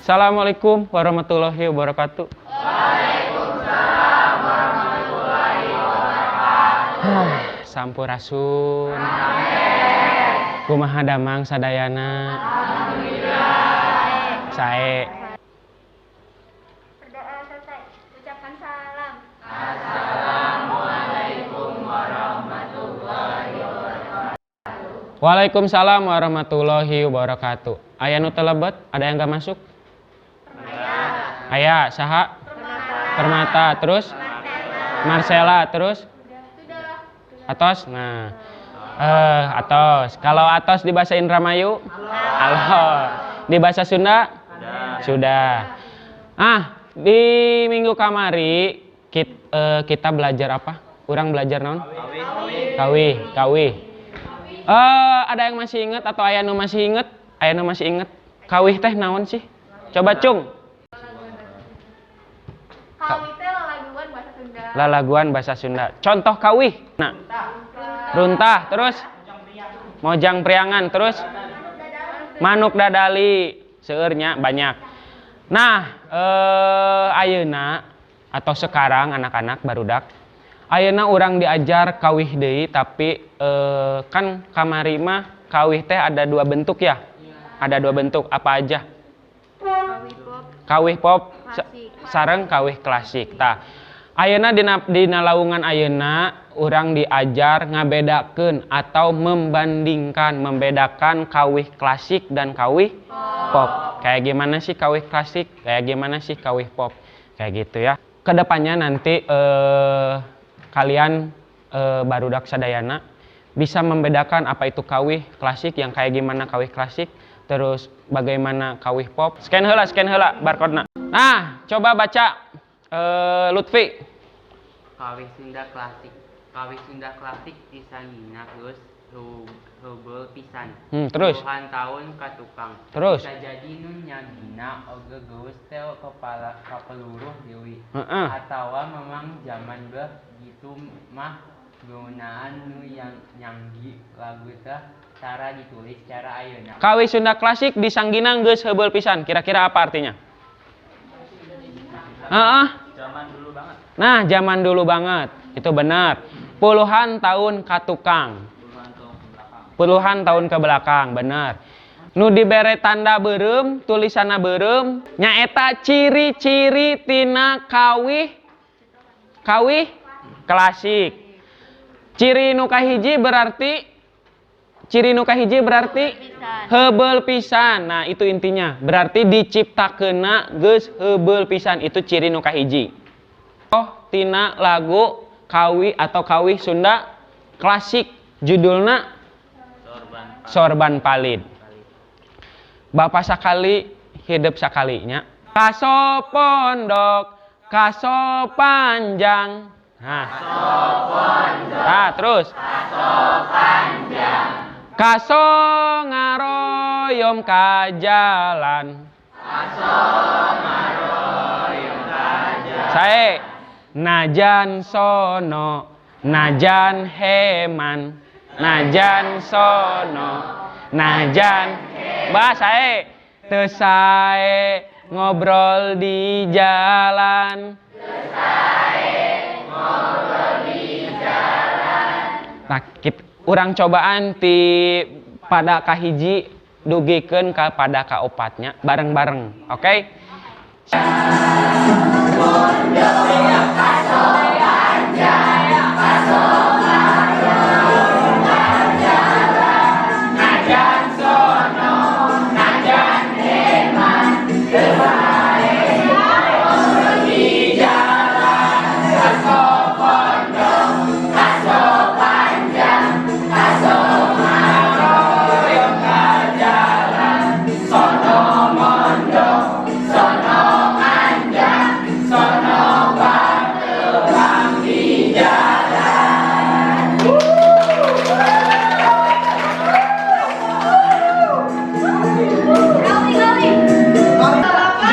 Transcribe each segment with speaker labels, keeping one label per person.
Speaker 1: Assalamualaikum warahmatullahi wabarakatuh. Waalaikumsalam warahmatullahi wabarakatuh. Sampurasun. Kumaha damang sadayana? Alhamdulillah. Sae.
Speaker 2: Berdoa selesai. Ucapkan salam.
Speaker 3: Assalamualaikum warahmatullahi wabarakatuh.
Speaker 1: Waalaikumsalam warahmatullahi wabarakatuh. Aya nu teu lebet? Ada yang gak masuk? Aya, saha? Permata, terus? Marcella, terus? Atos. Nah. Atos. Kalau atos di bahasa Indramayu? Halo. Di bahasa Sunda? Sudah. Ah, di minggu kamari kita belajar apa? Urang belajar naon? Kawih, kawih. Ada yang masih inget atau aya nu masih inget? Aya nu masih inget? Kawih teh naon sih? Coba, Cung.
Speaker 2: Kawih teh lalaguan bahasa Sunda.
Speaker 1: Lalaguan bahasa Sunda. Contoh kawih. Nah, runtah, terus mojang priangan, terus manuk dadali, seueur nya, banyak. Nah, ayeuna atau sekarang anak-anak barudak, ayeuna urang diajar kawih deui, tapi kan kamari mah kawih teh ada dua bentuk ya. Ada dua bentuk, apa aja?
Speaker 2: Kawih pop.
Speaker 1: Kawih pop
Speaker 2: Klasik.
Speaker 1: Sareng kawih klasik. Tah, ayeuna dina laungan ayeuna urang diajar ngabedakeun atau membandingkan, membedakan kawih klasik dan kawih pop. Kayak gimana sih kawih klasik? Kayak gimana sih kawih pop? Kayak gitu ya. Kedepannya nanti kalian barudak sadayana bisa membedakan apa itu kawih klasik, yang kayak gimana kawih klasik, terus bagaimana kawih pop. Scan heula, scan heula barcode-na. Nah, coba baca, Lutfi.
Speaker 3: Kawih Sunda klasik. Kawih Sunda klasik disanggina geus heubeul pisan.
Speaker 1: Terus?
Speaker 3: Puluhan tahun ka tukang.
Speaker 1: Terus?
Speaker 3: Bisa jadi nu nyanggina oge geus teu kepala kapeluruh deui. Atawa memang zaman beuh gitu mah geunaan nu yang nyanggi lagu teh tara ditulis cara ayeuna.
Speaker 1: Kawih Sunda klasik disanggina geus heubeul pisan. Kira-kira apa artinya? Heeh.
Speaker 4: Zaman dulu banget.
Speaker 1: Nah, zaman dulu banget. Itu benar. Puluhan tahun ka tukang.
Speaker 4: Puluhan tahun ke belakang.
Speaker 1: Puluhan tahun ke belakang, benar. Nu dibere tanda beureum, tulisanna beureum, nyaeta ciri-ciri tina kawih klasik. Ciri nu kahiji berarti heubeul pisan. Nah, itu intinya. Berarti diciptakeunna geus heubeul pisan, itu ciri nu kahiji. Oh, tina lagu kawi atau kawih Sunda klasik judulna
Speaker 4: Sorban.
Speaker 1: Sorban Palid. Bapak sakali hidup sakalinya. Kaso pondok, kaso panjang. Nah. Nah, terus. Kaso panjang. Kaso ngaroyom ka jalan. Kaso ngaroyom ka jalan. Sae najan sono, najan heman, najan sono, najan bah sae teu sae ngobrol di jalan. Nah, urang cobaan ti pada kahiji dugikeun ka pada kaopatnya bareng-bareng, oke? Okay?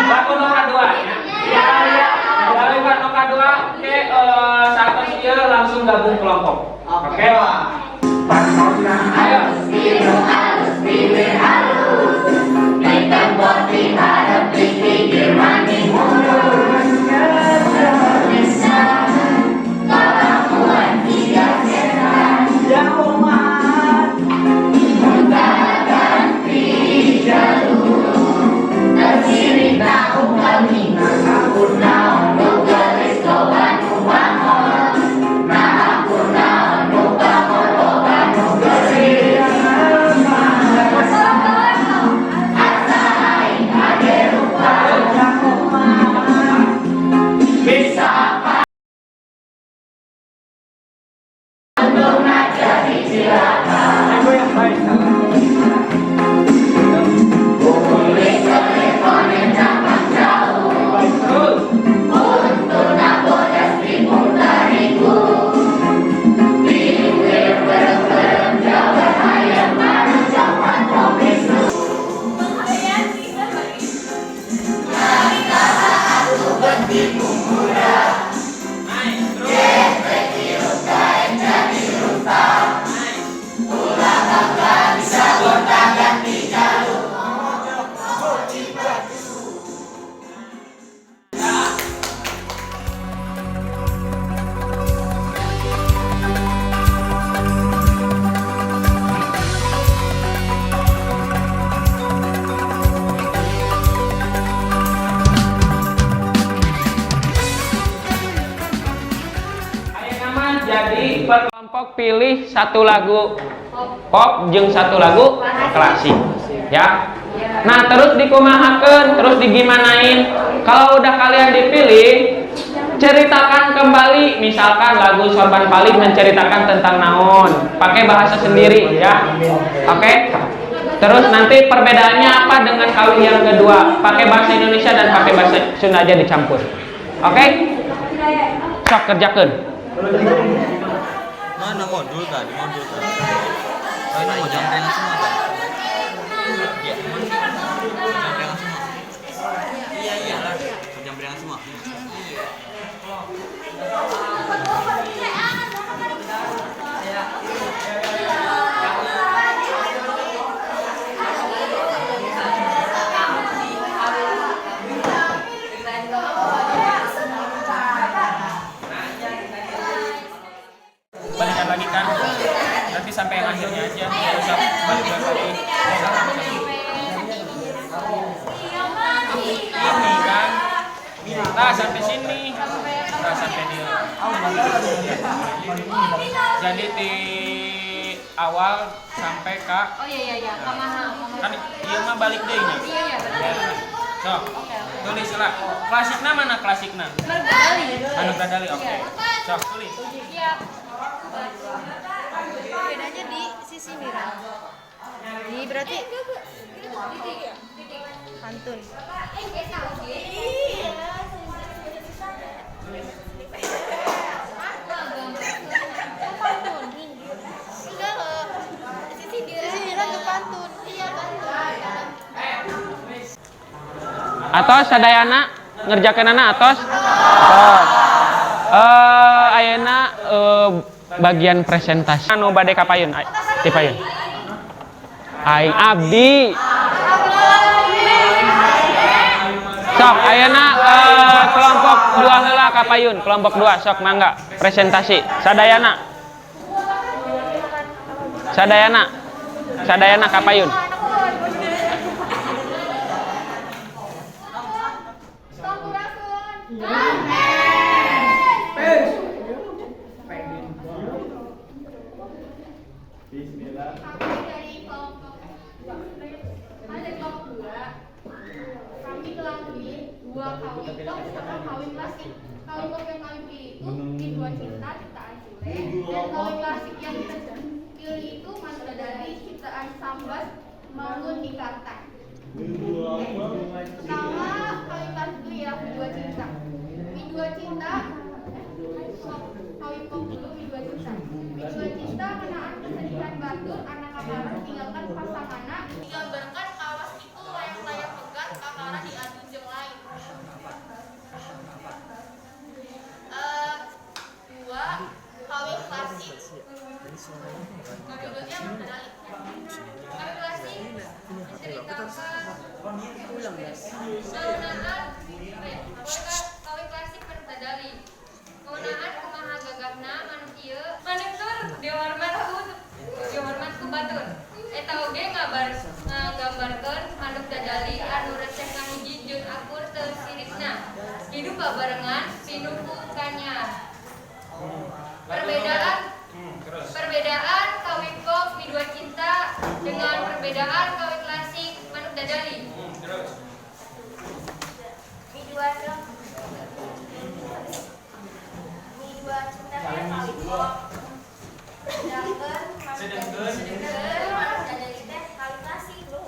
Speaker 1: Lagu nomor 2. Ya. Lagu nomor 2, oke, saat ieu langsung gabung kelompok. Oke. Ayo.
Speaker 5: Alus, bibir halus, di tempat di harap.
Speaker 1: Ayeuna mah jadi per kelompok pilih satu lagu pop jeung satu lagu klasik ya. Nah, terus dikumahakeun, terus digimanain. Kalau udah kalian dipilih, ceritakan kembali, misalkan lagu Sorban Palik menceritakan tentang naon, pakai bahasa sendiri ya. Oke. Terus nanti perbedaannya apa dengan kawih yang kedua? Pakai bahasa Indonesia dan pakai bahasa Sunda aja dicampur. Oke? Sok kerjakeun.
Speaker 4: Mana modul tadi? Modul tadi. Oh, ini mau jambrengan semua kan? Iya. Mau jambrengan semua. Iya iyalah. Mau jambrengan semua. Iya.
Speaker 1: Balikan lagi kan? Nanti sampai yang akhirnya aja, nggak usah balik lagi. Ini kan? Nah, sampai sini. Nah, sampai dia. Jadi di awal sampai ke
Speaker 2: Oh iya iya iya, kamaha.
Speaker 1: Kan ieu mah balik deui nya.
Speaker 2: Iya iya betul.
Speaker 1: Sok. Tulis lah. Klasikna mana klasikna?
Speaker 2: Merdali.
Speaker 1: Manuk Dadali, oke. Sok tulis.
Speaker 2: Siap.
Speaker 5: Bedanya di sisi merah. Di berarti pantun. Pantun. Enggak loh. Sisi sindiran tuh pantun. Iya pantun.
Speaker 1: Atos sadayana ngerjakeunana atos? Atos. Ayeuna bagian presentasi anu bade ka payun, ti payun. Aing abdi. Sok ayeuna kelompok 2 heula ka payun, kelompok 2 sok mangga presentasi sadayana. Sadayana. Sadayana ka payun.
Speaker 2: Kami dari kelompok 2, kami telah dua kawin pop sama kawin klasik. Kawin pop yang kami pilih itu Ridwan Cinta ciptaan Sule, dan kawin klasik yang kita pilih itu Manuk Dadali ciptaan Sambas Mangun Dikarta. Pertama kawin klasik itu ya Ridwan Cinta. Ridwan Cinta kawin pop dulu Ridwan Cinta. Ridwan Cinta kenaan kesedihan batur anak kakara tinggalkan pasanganna, digambarkan kawas itu layang-layang pegat kakara diadu jeung lain. Dua kawin klasik judulnya Manuk Dadali. Kawin klasik menceritakan kawin klasik Manuk Dadali. Ngeunaan kumaha gagahna manuk ieu, manuk tur dihormat ku batur. Eta oge ngagambarkeun manuk dadali anu resep ngahiji jeung akur teu sirikna. Hidup babarengan pinuh ku kanyaah. Perbedaan kawin pop Midua Cinta dengan perbedaan kawin klasik Manuk Dadali.
Speaker 5: Midua Cinta teh kawin pop. Sedangkan Manuk
Speaker 1: Sedengkeun.
Speaker 5: Manuk Dadali teh kawih klasik.
Speaker 6: Dua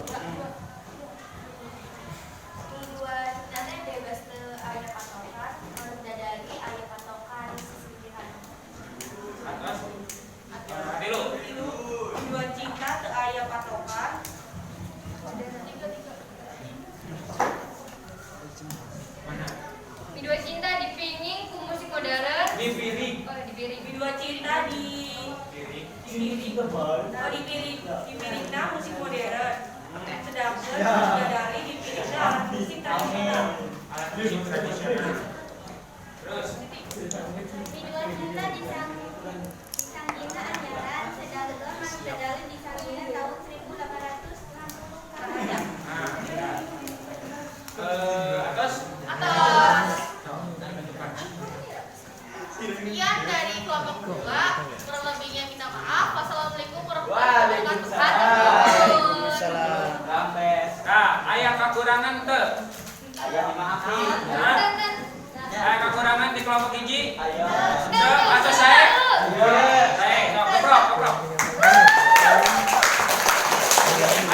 Speaker 6: cinta teh bebas teu aya patokan, Manuk Dadali aya patokan sisindiran.
Speaker 1: Atos. Tilu.
Speaker 7: Tilu, dua cinta teu aya patokan.
Speaker 5: Tiga tiga.
Speaker 1: Mana?
Speaker 2: Midua cinta dipiring ku musik modern.
Speaker 1: Dipiring.
Speaker 2: Oh, dipiring.
Speaker 7: Dua cinta di
Speaker 1: Piring.
Speaker 7: dipiring. Oh, dipiring, dipiringna musik modern. Sedangkan Manuk Dadali dipiringna alat musik tradisional.
Speaker 1: Alat musik tradisional. Terus.
Speaker 6: Midua cinta disanggina anyaran, sedangkan Manuk Dadali disanggina tahun 1860 kahayang.
Speaker 1: Nah, ya. Atos.
Speaker 5: Atos. Sekian dari kelompok 2. Kurang lebihnya minta maaf. Wassalamualaikum warahmatullahi wabarakatuh.
Speaker 1: Nah, aya kakurangan teu? Hah? Aya kakurangan di kelompok hiji? Teu atau saya? Saya, sok keprok, keprok.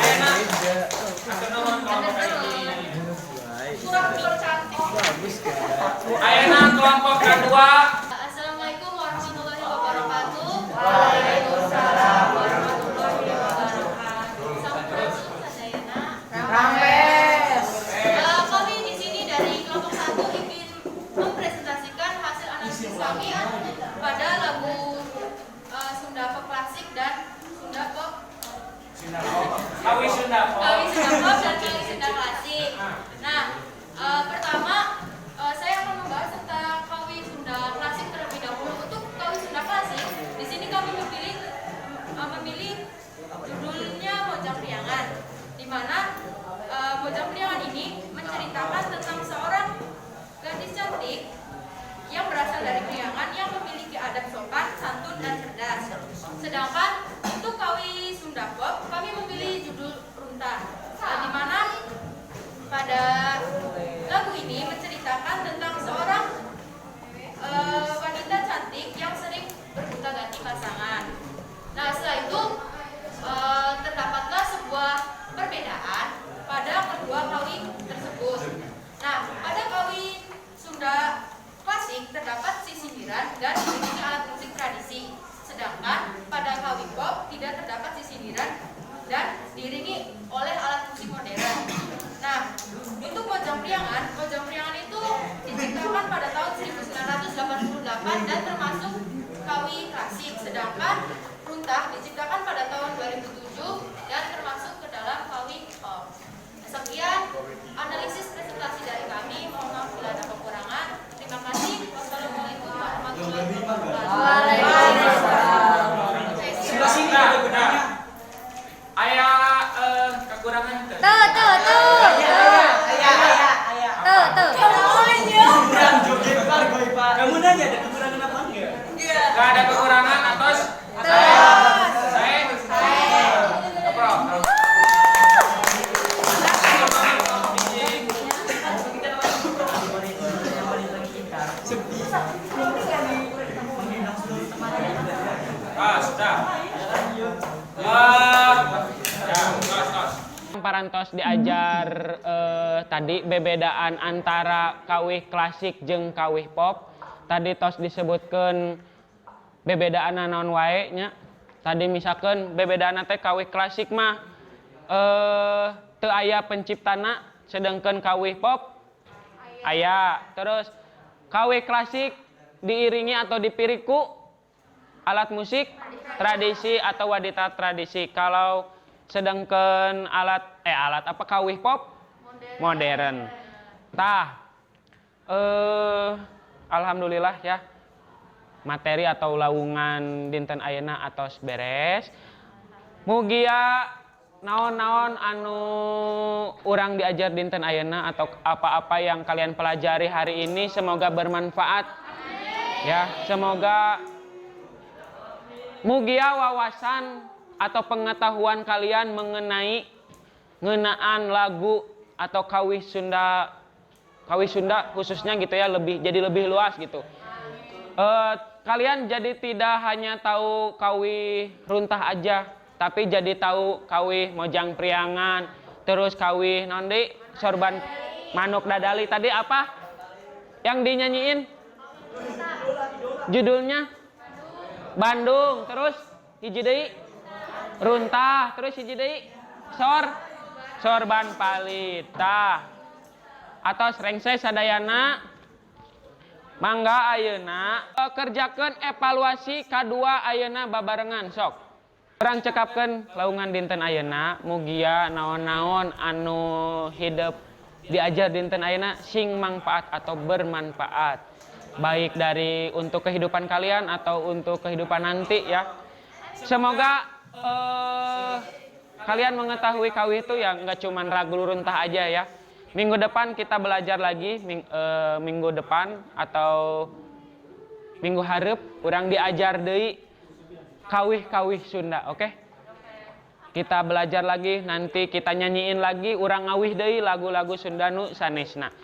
Speaker 1: Ayeuna hatur nuhun kelompok hiji.
Speaker 5: Kurang cantik.
Speaker 1: Ayeuna kelompok kedua.
Speaker 5: Assalamualaikum warahmatullahi wabarakatuh. Waalaikumsalam warahmatullahi wabarakatuh. Sampurasun sadayana.
Speaker 7: Rampes.
Speaker 5: Kami di sini dari kelompok 1 ingin mempresentasikan hasil analisis kami pada lagu Sunda Pop klasik dan Sunda Pop
Speaker 1: Kawi Sunda Pop.
Speaker 5: Kawi Sunda Pop dan Kawi Sunda klasik. Nah, pertama saya akan membahas tentang Kawi Sunda klasik terlebih dahulu. Untuk Kawi Sunda klasik, di sini kami memilih judulnya Mojang Priangan, di mana Mojang Priangan ini menceritakan tentang seorang gadis cantik yang berasal dari Priangan yang memiliki adab sopan, santun, dan cerdas. Sedangkan untuk Kawi Sunda Pop, kami memilih judul Runtah, di mana pada lagu ini menceritakan tentang seorang wanita cantik yang sering bergonta-ganti pasangan. Nah, setelah itu terdapatlah sebuah perbedaan pada kedua kawi tersebut. Nah, pada kawi Sunda klasik terdapat sisindiran dan diiringi alat musik tradisi. Sedangkan pada kawi pop tidak terdapat sisindiran dan diiringi oleh alat musik modern. Nah, untuk Mojang Priangan itu diciptakan pada tahun 1988 dan termasuk kawi klasik. Sedangkan Runtah diciptakan pada tahun 2007 dan termasuk ke dalam kawi pop. Sekian analisis presentasi dari kami. Mohon maaf bila ada kekurangan. Terima kasih. Wassalamualaikum warahmatullahi wabarakatuh.
Speaker 4: Sebelah sini
Speaker 1: Nah,
Speaker 4: ada gunanya.
Speaker 1: nah. Aya kekurangan teu?
Speaker 2: Tuh, tuh, tuh.
Speaker 7: Aya, aya, aya.
Speaker 2: Tuh, tuh.
Speaker 4: Kurang joget Pak. Kamu nanya ada kekurangan apa enggak?
Speaker 1: Gak ada kekurangan atos? Saya. Saya. Keprok. Kelompok hiji. Ah, sudah. Ya, tos, tos. Parantos diajar tadi bebedaan antara kawih klasik jeung kawih pop. Tadi tos disebutkan bebedaan naon wae nya. Tadi misalkan bebedaan teh kawih klasik mah teu aya penciptana, sedangkan kawih pop aya. Terus kawih klasik diiringi atau dipiring ku alat musik tradisi atau wadita tradisi. Kalau sedangkan alat apa kawih pop modern. Tah, alhamdulillah ya, materi atau lawungan dinten ayeuna atos beres. Mugia naon-naon anu urang diajar dinten ayeuna atau apa-apa yang kalian pelajari hari ini semoga bermanfaat. Ya, semoga mugia wawasan atau pengetahuan kalian mengenai ngeunaan lagu atau kawih Sunda khususnya gitu ya lebih jadi lebih luas gitu. Kalian jadi tidak hanya tahu kawih runtah aja, tapi jadi tahu kawih mojang priangan, terus kawih naon sorban manuk dadali tadi apa? Yang dinyanyiin? Judulnya? Bandung, terus hiji deui runtah, terus hiji deui sorban palita. Atos rengse sadayana. Mangga ayeuna kerjakeun evaluasi kadua ayeuna babarengan, sok. Urang cekapkeun laungan dinten ayeuna, mugia naon-naon anu hidep diajar dinten ayeuna sing mangfaat atau bermanfaat. Baik dari untuk kehidupan kalian atau untuk kehidupan nanti ya. Semoga kalian mengetahui kawih itu ya nggak cuman ragul runtah aja ya. Minggu depan kita belajar lagi, minggu depan atau minggu hareup urang diajar deui kawih-kawih Sunda, oke? Okay? Kita belajar lagi, nanti kita nyanyiin lagi, urang ngawih deui lagu-lagu Sunda nu sanesna.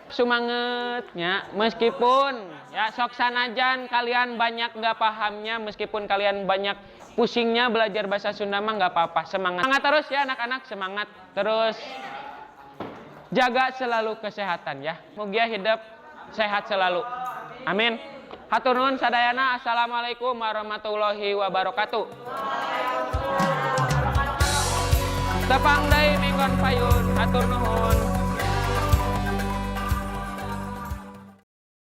Speaker 1: Sumangetnya, meskipun ya sok sanajan kalian banyak nggak pahamnya, meskipun kalian banyak pusingnya belajar bahasa Sunda mah nggak apa-apa, semangat. Semangat terus ya anak-anak, semangat terus. Jaga selalu kesehatan ya. Mugia hidup sehat selalu. Amin. Hatur nuhun sadayana. Assalamualaikum warahmatullahi wabarakatuh. Tepang deui minggon payun. Hatur nuhun.